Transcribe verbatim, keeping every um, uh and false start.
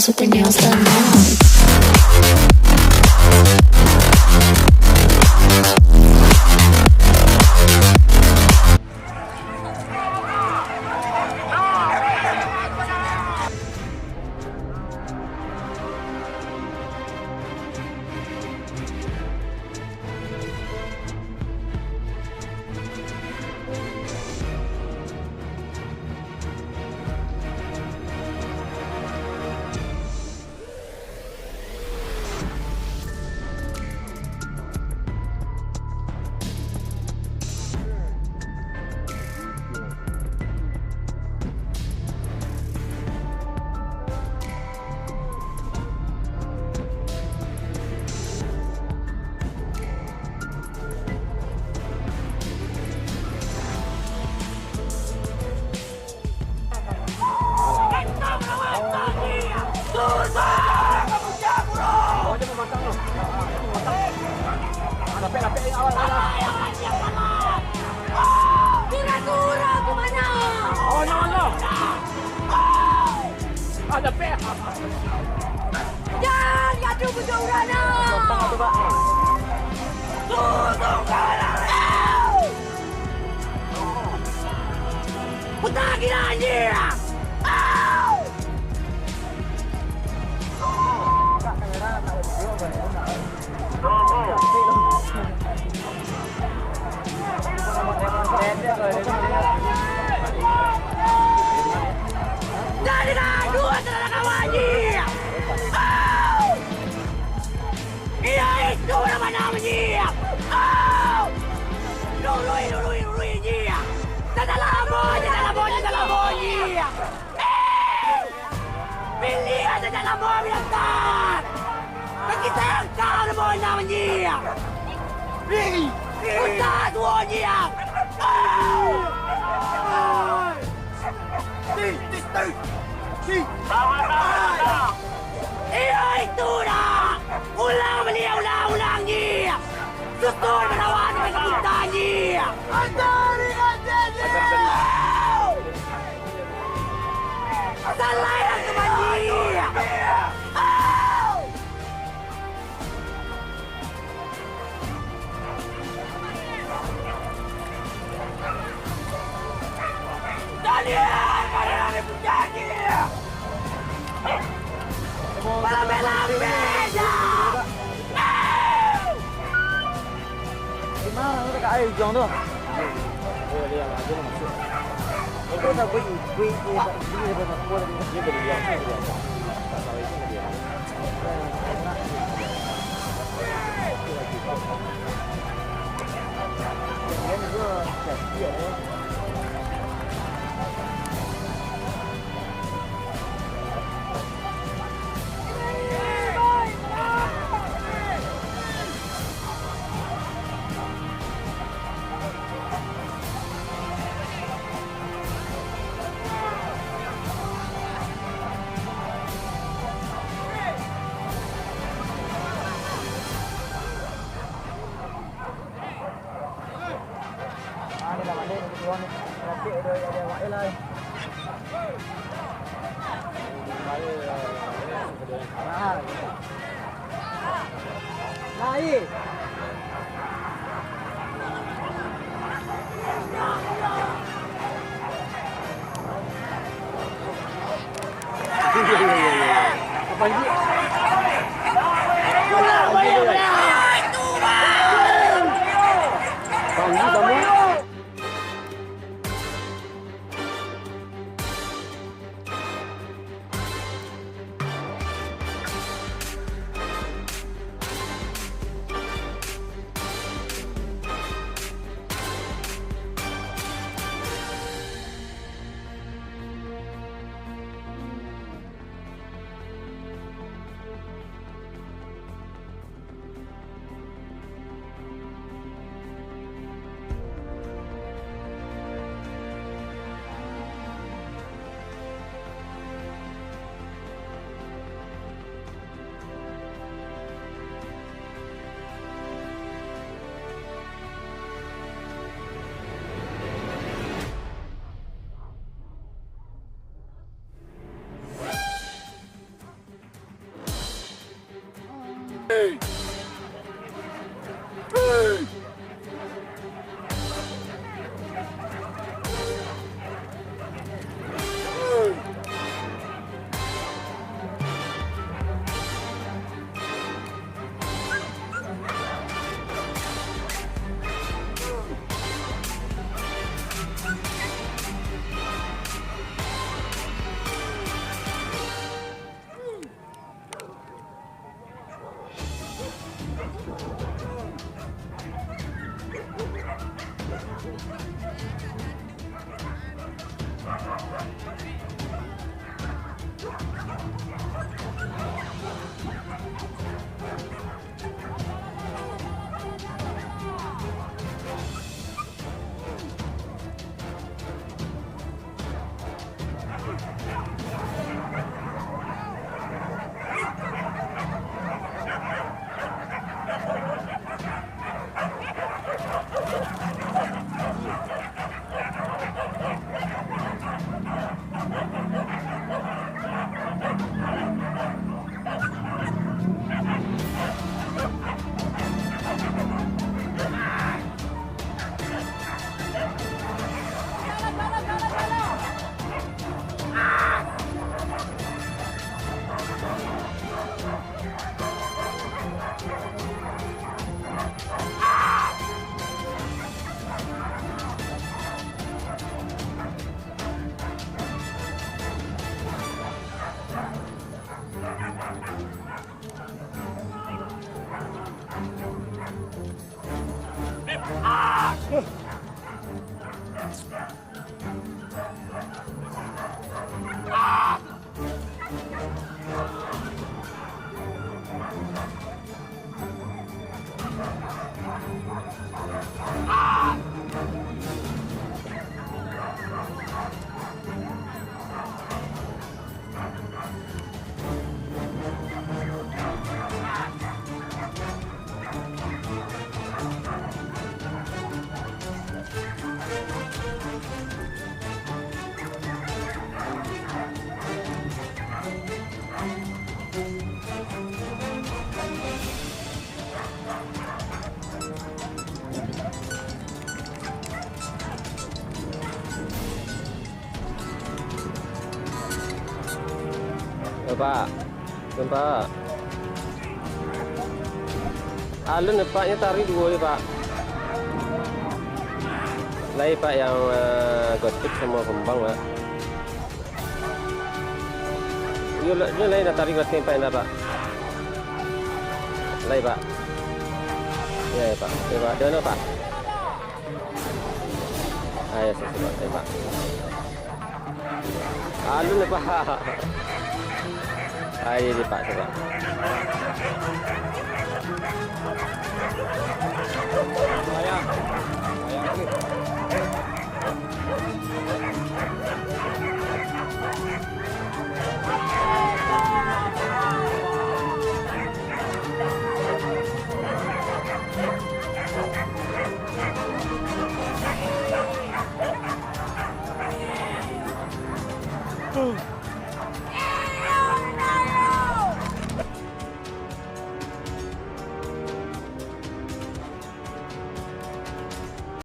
Put your nails done now. Kura-kura, kemana? Jan gaduah bujo urang nah. Susung galang. Putah gila anjing. Au! Dari dua saudara kawan, anjing. Au! Iyo itu namanya, anjing. Au! Lului, lului, lului, anjing. Salah boh, salah boh, salah boh, anjing. Pilih aja jalan bawa binatang. Bagi sayang kau ada bawa nyawa nyiak. Pilih. Putar dua nyiak. Ti, ti, ti, ti. Iyo itu dah. Ulang baliak, ulang, ulang nyiak. Susun barawa dengan kita nyiak. Ajar, ajar, ajar. Salah yang terbalik. Daniel, mana yang dipunyai? Malam-malam beda. Di mana tu dekat air ujung tu? Oh, dia yang ada masuk. Itu dah beri, beri, beri, beri, beri, beri, beri, beri, beri, beri. Tak salah itu dia. Enak. Dia juga cantik ya. Lai. Apa lagi? Panggil kamu. Yo, Pak. Yo, Pak. Alun, Pak, nyo tarik duo yo, Pak. Lai, Pak, yang, eh, gotik samo kembang, Pak. Yo, la-, yo, lai, nak tarik gotik, Pak, indak, Pak. Lai, Pak. Yo, yo, Pak. Yo, Pak. Di mano, Pak? Ah, yo, sudah, sudah, Pak. Alun, Pak. Ah, iyo, Pak, sudah.